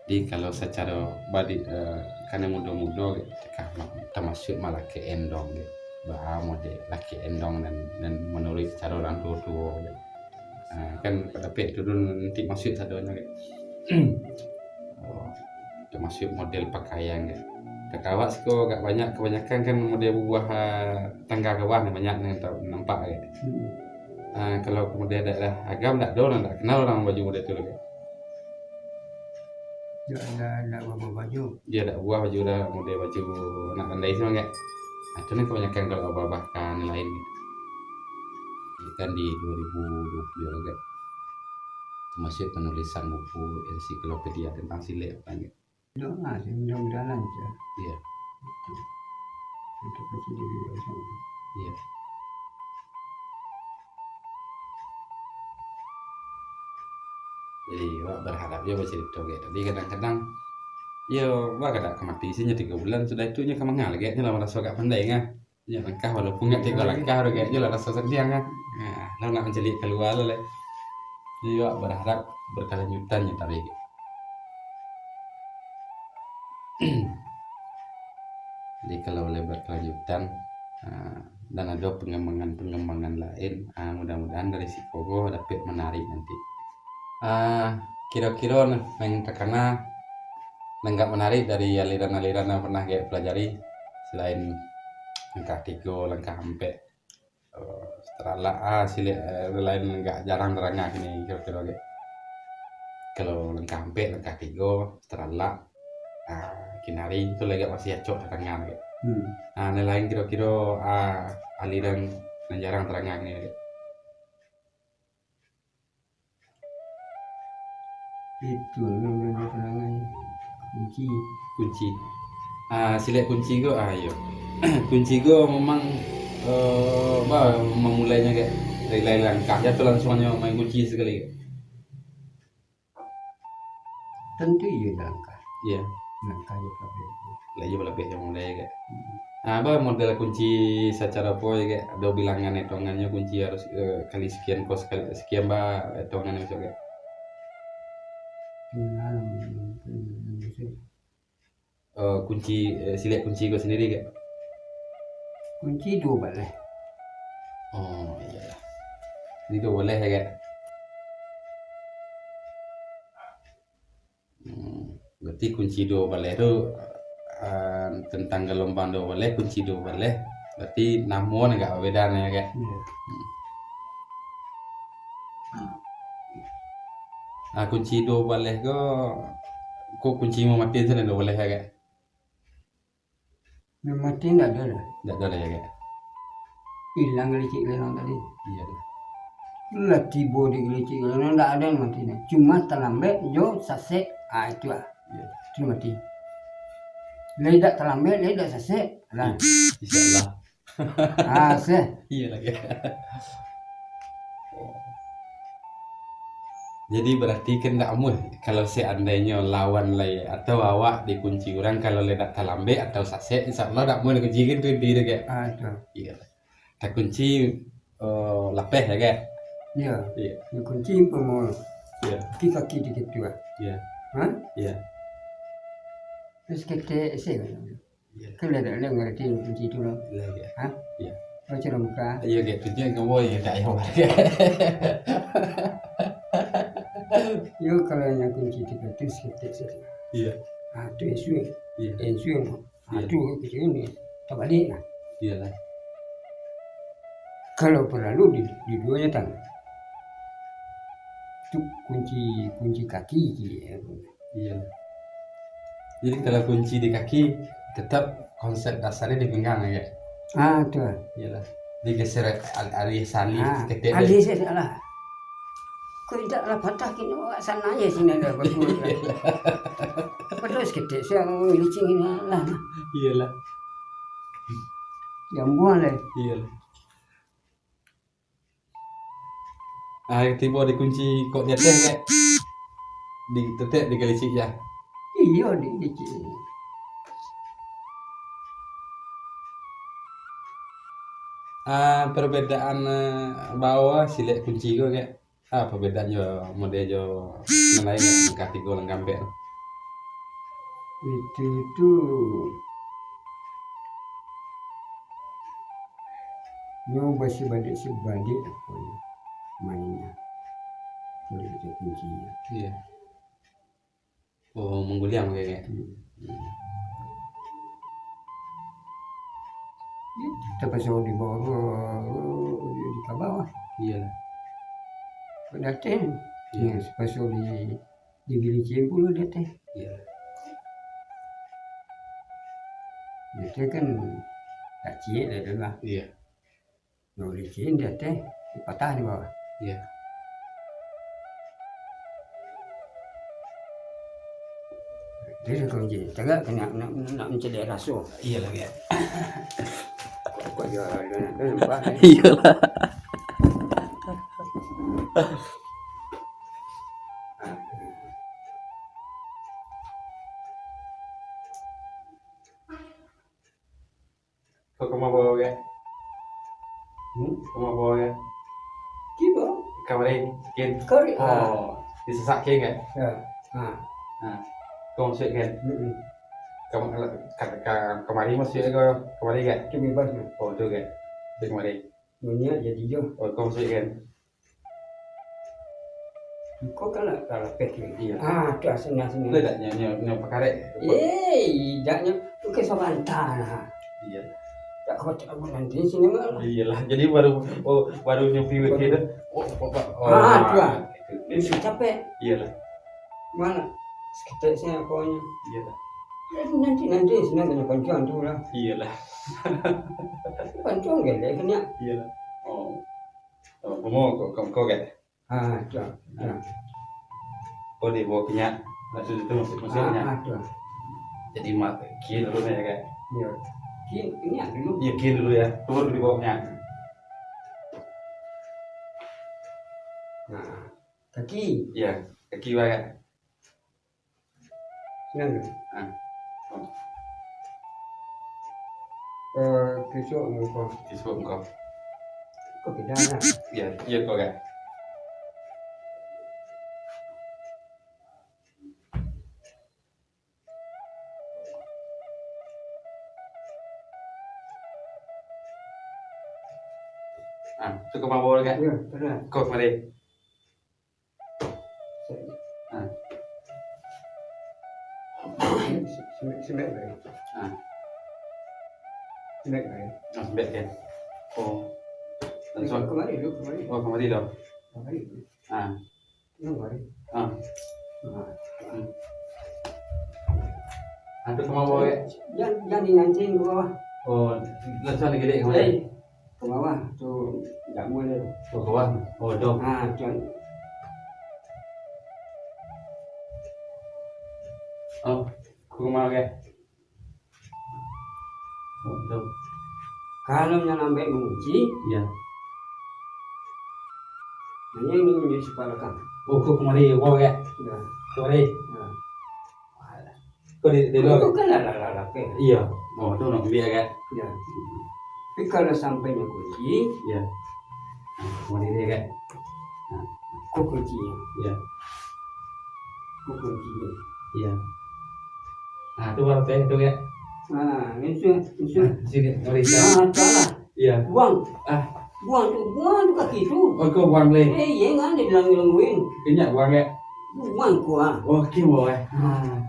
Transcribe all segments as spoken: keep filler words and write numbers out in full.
Jadi, kalau sacaro badi, eh, kanai mudo-mudo, takah ma-, tamasuak malakek endong, ba model lakek endong nan, nan manuruik caro urang tuo-tuo. Ah, kan dapek tu dulu nanti masuak sadonyo, kan. Oh, tamasuak model pakaian, kan. Takawak siko agak banyak, kabanyakan kan model buah, ah, tangga kawah ni banyak nan ta-, nampak, kan. Hmm. Ah, kalau model daerah Agam, ndak ado urang, ndak kenal urang baju model tu, kan. Dak, dak, dak babuah baju. Iyo, dak babuah baju, dak model baju anak pandai tu, kan. Ah, tu nan kabanyakan kalau abah-abah ka nan lain. Kan di duo ribu duo puluah, kan. Tamasuak panulisan buku ensiklopedia tantang silek, kan. Dak lah, mudah-mudahan lancar. Iyo. Untuk kecil dulu, ya. Iyo. Jadi, awak berharap juo bacarito, kan. Tapi kadang-kadang, iyo, awak kadang ka mati, isinyo tigo bulan, sudah itu nyo ka manga lai, kan. Nyo lah maraso agak pandai, kan. Nyo langkah, walaupun agak tigo langkah, tu, kan. Nyo lah raso santiang, kan. Nah, lah nak mancaliak kalua lah, lai. Jadi, awak berharap berkelanjutan, nyo, tapi. Jadi, kalau lah berkelanjutan, ah, dan ado pangambangan-pangambangan lain, ah, mudah-mudahan dari siko ko dapek manarik nanti. Ah, kiro-kiro nan, nan takana, nan agak manarik dari aliran-aliran nan pernah Gek pelajari, selain langkah tigo, langkah ampek, eh, seteralak, ah, silek, eh, lain agak jarang tadanga kini kiro-kiro, Gek. Kalau langkah ampek, langkah tigo, seteralak, ah, kinari, tu lai agak masih acok tadanga, Gek. Hmm. Ah, nan lain kiro-kiro, ah, aliran nan jarang tadanga kini, Gek. Itu, nan, nan, nan, kunci. Kunci. Ah, silek kunci ko, ah, iyo. Kunci ko memang, eh, ba, mamulainyo, Gek, dari, dari langkah, atau langsuangnyo main kunci sakali, Gek? Tantu iyo langkah. Iyo. Langkah iyo palabeh. Lah iyo palabeh yang mulai, Gek. Hmm. Ah, ba model kunci sacaro apo, Gek? Ado bilangan etongannyo kunci harus, eh, kali sekian, ko sekali sekian, ba etongannyo masuak, Gek? Bilangan, eh, kunci, eh, silek kunci ko sendiri, Gek? Kunci duo baleh. Oh, iyolah. Ini duo baleh, Gek? Hmm, berarti kunci duo baleh tu, eh, tentang galombang duo baleh, kunci duo baleh, berarti namo nan agak babeda nyo, Gek? Iyo. Hmm. Ah, kunci duo baleh ko, ko kunci mamatin sajo duo baleh, Gek? Nan mati ndak ado lah. Ndak ado lah, yo, Kak? Ilang galicik-galicik tadi. Iyo lah. Lah tibo di galicik-galicik, ndak ado nan mati nyo. Cuma talambek jo sasek, ah, itu ah. Iyo. Itu mati. Lah indak talambek, lah indak sasek, lah. Insya Allah. Ah, seh. Iyo lah, Kak. Jadi, berarti kan ndak amuah, kalau seandainyo lawan lai atau awak dikunci urang, kalau lai dak talambek atau sasek, insya Allah ndak amuah dikunci kan tu, inti tu, Kak. Ah, itu. Iyo. Takunci, eh, lapeh, yo, Kak? Iyo. Iyo. Dikunci pamo. Iyo. Kaki-kaki dikituah. Iyo. Hah? Iyo. Terus ketek, seh. Iyo. Kan lah dak, lah ngarati kunci tu lah. Lah, Kak. Hah? Iyo. Baco dalam muka. Iyo, Kak. Tunjuak ka bawah, iyo, dak, iyo. Yo, kalau nan kunci tu, Kak, tu saketek sajo. Iyo. Ah, tu ensue. Iyo. Ensue, no. Ah, iyo. Tu kunci ni. Tabaliak lah. Iyolah. Kalau paralu di, di duonyo tangan. Tu kunci, kunci kaki, kiri. Iyolah. Jadi, kalau kunci di kaki, tetap konsep dasarnyo di pinggang, yo, Kak? Ah, tu. Iyolah. Digeser al-, alih salih Ah, ketek alih tu. Sajo lah. Kok indak lah patah kini, awak sana je sini dah berguru lah. Padahal saketek, sia licin ini lah. Iyolah. Yang buang lah. Iyolah. Ah, tibo dikunci kok di ateh, Kak? Di tetek, digalicik, yo? Iyo, digalicik. Ah, perbedaan, eh, bawah silek kunci ko, Kak? Ah, perbedaannyo model jo nan lain, Kak? Langkah tigo, langkah ampek. Itu, itu nyo basibalik-sibalik apo nyo mainnyo. Kalau kita kunci. Iya. Oh, mangguliang kek. Hmm. Tapaso di bawah, di, di kabawah. Iya. Kok datang? Iya. Nah, tapaso di, di gilincing pulo datang. Iya. Datang kan kacik dah tu lah. Iya. Nyo licin di ateh, patah di bawah. Iya. Jadi kalau je tagak kena nak, nak mancaliak raso. Iyalah, ya. Kok dia ada nak nampak, eh? Iyalah. Kau ka ma bawa, Kak? Hmm? Ka ma bawa, Kak? Kiba? Kamari, kin. Kari, ah. Oh, disasak kin, Kak? Ya. Ah. Ah. Kau masuk, kan? Mm-mm. Kam-, ka-, ka-, kamari masuk, Kak? Kamari, Kak? Tu bebas, Kak. Oh, tu, Kak. Tu kamari. Dunia jadi jo. Oh, kau masuk, kan? Engkau kan lah, lah lapeh tu. Iya. Ah, tu asinyo, asinyo. Boleh tak nyo, nyo, nyo pakarek? Eh, idaknyo. Bukan sabanta lah. Iya. Tak kau cakap nanti sini mah. Iyalah, jadi baru, oh, baru nyo piwik Baru. Gitu. Oh, oh, oh, oh. Ah, tu lah. Itu. Mesti capek. Iyalah. Mana? Seketek saya pokoknya. Iyalah. Eh, nanti, nanti, senang kena pancuan tu lah. Iyalah. Pancuan gelek kena. Iyalah. Oh. Oh, kamu, kau, kau, kau, Kak? Ah, tu, tu. Kau dibawa ke nyak. Maksud itu, maksud, maksudnya. Ah, ah, tu. Jadi, mak, kin dulu ya, Kak? Iya. Kin, nyak dulu. Iya, kin dulu ya. Turun dibawa ke nyak. Nah, kaki. Iya, kaki, Kak. Nan tu. Ah. Eh, kisuk muko. Kisuk muko. Kau pida lah. Iya, iya, kau kan. Ah, tu kau bawa kan? Iya, pernah. Kau kemari. Ah. Sembek, sembek, sembek, sembek. Ah. Sembek, eh. Ah, sembek, kan? Oh. Langsung. Kamari dulu, kamari. Oh, kamari dah. Kamari dulu. Ah. Kamari. Ah. Ah. Hmm. Antu ka bawah, ya? Jan, jan di nanti ka bawah. Oh, langsung digelek kamari. Eh. Ka bawah tu, ndak muah dia. Oh, ka bawah. Oh, tu. Ha, tu. Oh, ka rumah, oke. Oh, tu. Kalau nyo lambek mangunci, iya. Nyo ini di sebelah belakang. Oh, ka kamari, ka bawah, ya? Ya. Kamari. Ya. Ko di, di luar. Ko kan lah, lah, lah, lah, kan? Iya. Oh, tu nak ambil, kan? Iya. Tapi kalau sampai nyo kunci, iya. Nah, kembali dia, kan? Nah. Ko kunci. Iya. Ko kunci. Iya. Nah, tu baru teh tu, kan? Nah, ini sudah, ini sudah. Nah, sini, mari. Nah, salah. Iya. Buang. Ah. Buang tu, buang tu kaki tu. Oh, kau buang leh. Eh, iya, ngan dia bilang-bilangin. Inyak buang, ya? Buang kau, ah. Oh, oke, buang, eh. Ah.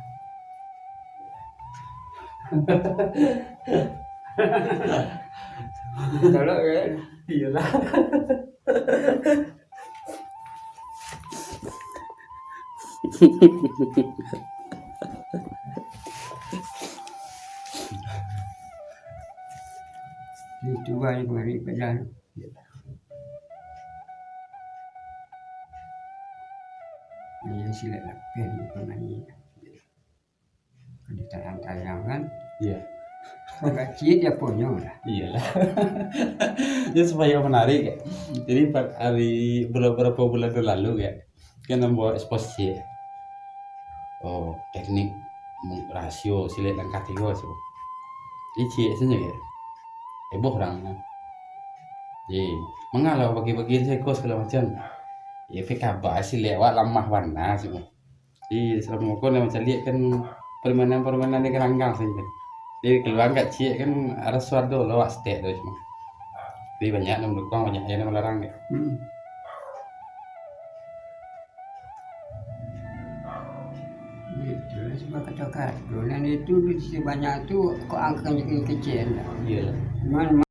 Kalau, ya. Iyalah. Itu bae mari pajan. Iyo, silek lapeh di panai. Kalau ditayang-tayang kan. Iya. Agak ciek aponyo lah. Iyalah. Ya, supaya menarik, ya. Jadi, pa-, hari, bula-, berapa bulan lalu, ya. Kan nan bawa eksposisi, ya. Oh, teknik meng-, rasio silek langkah tigo tu. Licik sajo, ya. Heboh urang. Eh, mangalah bagi-bagi seko segala macam. Ya, tapi kaba silek awak lamah bana sih. Jadi, salamo ko nan mancaliak kan Permainan-permainan di gelanggang sajo. Jadi keluar kak ciek kan, ado suado lo, awak setek tu cuma. Jadi banyak nan mandukuang, banyak nan malarang dek. Hmm. Itulah sebab kato-kato nan itu duit sabanyak tu, kok angka kecil. Iyolah. Cuman